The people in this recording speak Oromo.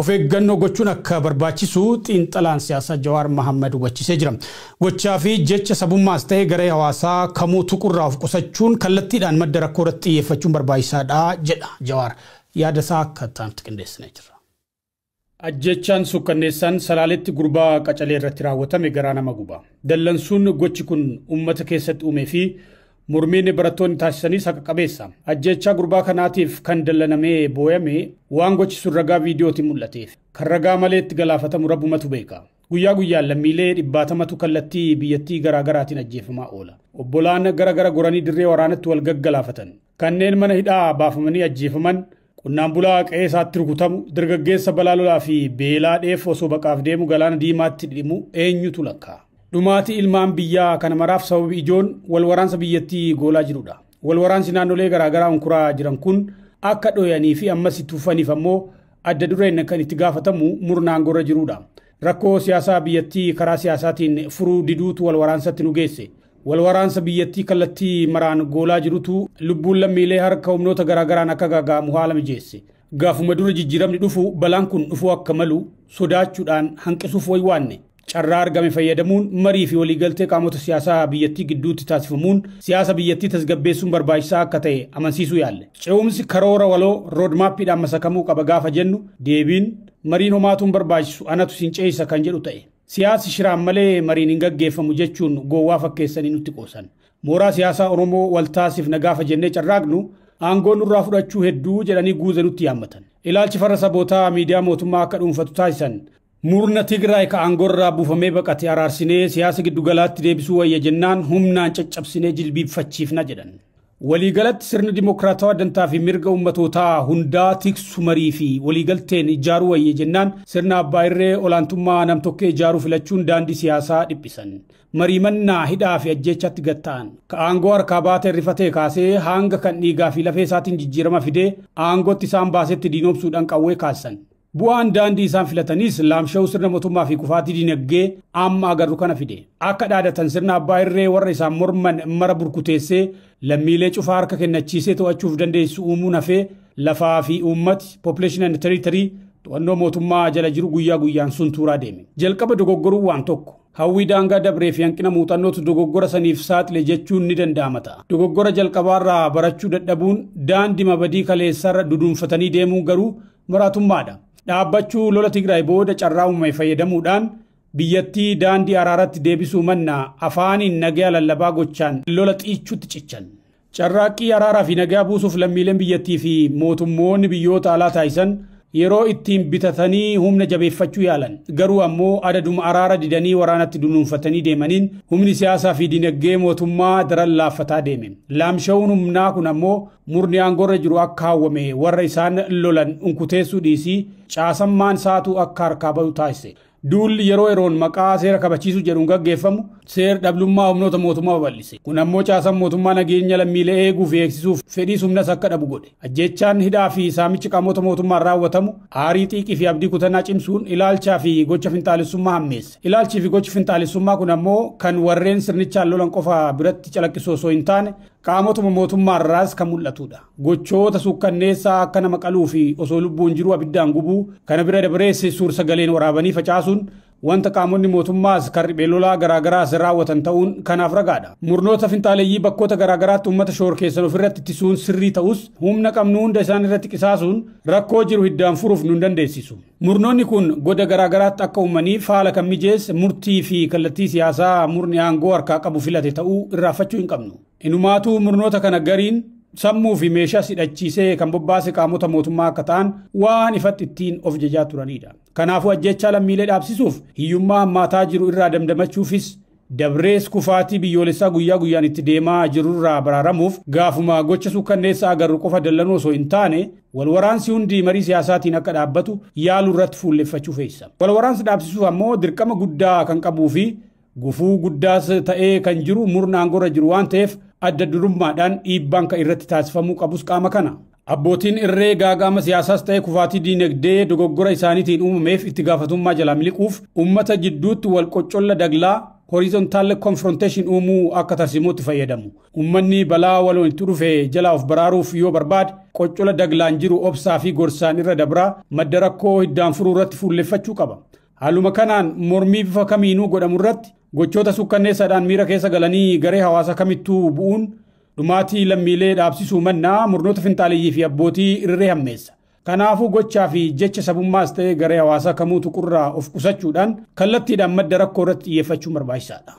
Of eeggannoo gochuun akka barbaachisu xiinxalaan siyaasaa Jawaar Mohaammed hubachiisee jira. Gochaa fi jecha sabummaas ta'e garee hawaasaa kamuu tuqurraa of qusachuun kallattiidhaan madda rakkoo irratti xiyyeeffachuun barbaachisaadha jedha Jawaar. Yaada isaa akka ta'anitti qindeessinee jira. Ajjechaan suukkanneessaan Salaaletti gurbaa qacalee irratti raawwatame garaa nama guba. Dallansuun gochi kun uummata keessatti uumee fi mormiin barattoonni taasisanis haqa qabeessa. Ajjechaa gurbaa kanaatiif kan dallanamee booyame waan gochi sun ragaa viidiyootiin mul'ateef. Kan ragaa maleetti galaafatamu rabbumatu beeka. Guyyaa guyyaan lammiilee dhibbaatamatu kallattii biyyattii garaa garaatiin ajjeefamaa oola. Obbolaan gara gara goranii dirree waraanatti wal gaggalaafatan. Kanneen mana hidhaa baafamanii ajjeefaman, qonnaan bulaa qe'ee isaatti rukutamu, dargaggeessa balaa lolaa fi beelaa dheef osoo baqaaf deemu galaana diimaatti dhidhimu eenyutu lakkaa'a? Dhumaatii ilmaan biyyaa kana maraaf sababi ijoon wal waraansa biyyattii goolaa jirudha. Wal waraansi naannolee garaagaraa unkuraa jiran kun akka dhoyanii fi ammas itti fufaniif ammoo adda dureen kan itti gaafatamu murna aangorra jirudha. Rakkoo siyaasaa biyyattii karaa siyaasaatiin furuu diduutu wal waraansatti nu geesse. Wal waraansa biyyattii kallattii maraan goolaa jirutu lubbuun lammiilee harka humnoota garaagaraan akka gaaga'amu haala mijeesse. Gaafuma dura jijjiiramni dhufu balaan kun dhufuu akka malu sodaachuudhaan hanqisuuf waywaanne. Carraa argame fayyadamuun marii fi waliigaltee qaamota siyaasaa biyyattii gidduutti taasifamuun siyaasa biyyattii tasgabbeessuun barbaachisaa akka ta'e amansiisuu yaalle. Ce'umsi karoora waloo roodmaappiidhaan masakamuu qaba gaafa jennu deebiin mariin homaatuun barbaachisu anatu siin ce'isa kan jedhu ta'e. Siyaasi shiraan malee mariin hin gaggeeffamu jechuun gowwaa fakkeessanii nutti qoosan. Mooraa siyaasaa Oromoo wal taasifna gaafa jennee carraaqnu aangoo nurraa fudhachuu hedduu jedhanii guuza nutti yaammatan. Ilaalchi farra sabootaa miidiyaa mootummaa akka dhuunfatu taasisan. Murna Tigraay ka aangoorraa buufamee baqate araarsinee siyaasa giddugalaatti deebisuu wayya jennaan humnaan caccabsinee jilbiiffachiifna jedhan. Waliigalatti sirni dimokiraatawaa dantaa fi mirga uummatootaa hundaa tiksu marii fi waliigalteen ijaaruu wayya jennaan sirna abbaa irree olaantummaa namtokkee ijaaruu filachuun daandii siyaasaa dhiphisan. Marii mannaa hidhaa fi ajjeechatti gatta'an. Ka aangoo harkaa baatee rifatee kaasee hanga kan dhiigaa fi lafee isaatiin jijjiirama fidee aangootti isaan baasetti diinoomsuudhaan qawwee kaasan. Bu'aan daandii isaan filatanis laamsha'uu sirna mootummaa fi kufaatii dinagdee amma agarru kana fide. Akka dhaadatan sirna abbaa irree warra isaan morman mara burkuteessee lammiilee cufaa harka kennachiisee to'achuuf dandeessu uumuun hafee lafaa fi uummati population and territory to'annoo mootummaa jala jiru guyyaa guyyaan sun tuuraa deeme. Jalqaba dogoggoruu waan tokko. Hawwii daangaa dabree fi hanqina muuxannootu dogoggora saniif saaxile jechuun ni danda'ama ta'a. Dogoggora jalqabaarraa barachuu dadhabuun daandii mabadii kaleessarra duduunfatanii deemuun garuu maraatummaadha. Dhaabbachuu lola Tigraay booda carraa uumame fayyadamuudhaan biyyattii daandii araaratti deebisuu mannaa afaaniin nagaa lallabaa gochaan lola xiichuutti cichan. Carraaqqii araaraa fi nagaa buusuuf lammiileen biyyattii fi mootummoonni biyyoota alaa taasisan yeroo ittiin bitatanii humna jabeeffachuu yaalan. Garuu ammoo adaduma araara didanii waraanatti dunuunfatanii deemaniin humni siyaasaa fi dinagdee mootummaa daran laaffataa deeme. Laamsha'uun humnaa kun ammoo murni aangoorra jiru akka hawwame warra isaan lolan unkuteessuu dhiisii caasammaan saatuu akka harkaa bahu taasise. Duulli yeroo yeroon maqaa seera kabachiisuu jedhuun gaggeeffamu seera dhablummaa humnoota mootummaa babal'ise. Kun ammoo caasaan mootummaa nageenya lammiilee eeguu fi eegsisuuf fedhii humnas akka dhabu godhe. Ajjechaan hidhaa fi saamichi qaamota mootummaan raawwatamu aarii xiiqii fi abdii kutannaa cimsuun ilaalchaa fi gocha finxaalessummaa hammeesse. Ilaalchii fi gochi finxaalessummaa kun ammoo kan warreen sirnichaan lolan qofa biratti calaqqisu osoo hin taane qaamotuma mootummaarraas kan mul'atudha. Gochoota suukkanneessaa akka nama qaluu fi osoo lubbuun jiru abiddaan gubuu kana bira dabarees suur-sagaleen waraabanii facaasuun wanta qaamonni mootummaas kan riphee lolaa garaagaraas raawwatan ta'uun kanaaf ragaadha. Murnoota finxaaleeyyii bakkoota garaagaraatti uummata shoorkeessan ofirratti ittisuun sirrii ta'us humna qabnu hunda isaan irratti qisaasuun rakkoo jiru hiddaan furuuf nu dandeessisu. Murnoonni kun goda garaagaraatti akka uumaniif haala kan mijeesse murtii fi kallattii siyaasaa murni aangoo harkaa qabu filate ta'uu irraanfachuu hin qabnu. Inumaatuu murnoota kana gariin sammuu fi meeshaa hidhachiisee kan bobbaase qaamota mootummaa akka ta'an waan ifatti ittiin of jajaa turanidha. Kanaafuu ajjechaa lammiilee dhaabsisuuf hiyyummaa hammaataa jiru irraa damdamachuufis dabrees kufaatii biyyoolessaa guyyaa guyyaan itti deemaa jirurraa baraaramuuf gaafuma gocha suukkanneessaa agarru qofa dallanuu osoo hin taane wal waraansi hundi marii siyaasaatiin akka dhaabbatu yaaluu irratti fuulleffachuu feessa. Wal waraansi dhaabsisuuf ammoo dirqama guddaa kan qabuu fi gufuu guddaas ta'ee kan jiru murna aangoorra jiru waan ta'eef adda durummaadhaan dhiibbaan kan irratti taasifamuu qabus qaama kana. Abbootiin irree gaaga'ama siyaasaas ta'e kufaatii diinagdee dogoggora isaaniitiin uumameef itti gaafatamummaa jalaa miliquuf uummata jidduutti wal qoccolla daglaa Horizontal confrontation uumuu akka tarsiimootti fayyadamu. Uummanni balaa waloon itti dhufe jalaa of baraaruuf yoo barbaade, qoccola daglaan jiru obsaa fi gorsaan irra dabraa madda rakkoo hiddaan furuu irratti fuulleffachuu qaba. Haaluma kanaan mormii bifa kamiinuu godhamu irratti gochoota sukkanneessaadhaan miira keessa galanii garee hawaasa kamittuu bu'uun dhumaatii lammiilee dhaabsisuu mannaa murnoota finxaaleyyii fi abbootii irree hammeessa. Kanaafuu gochaa fi jecha sabummaas ta'ee garee hawaasaa kamuu tuqurraa of qusachuudhaan kallattiidhaan madda rakkoo irratti xiyyeeffachuun barbaachisaadha.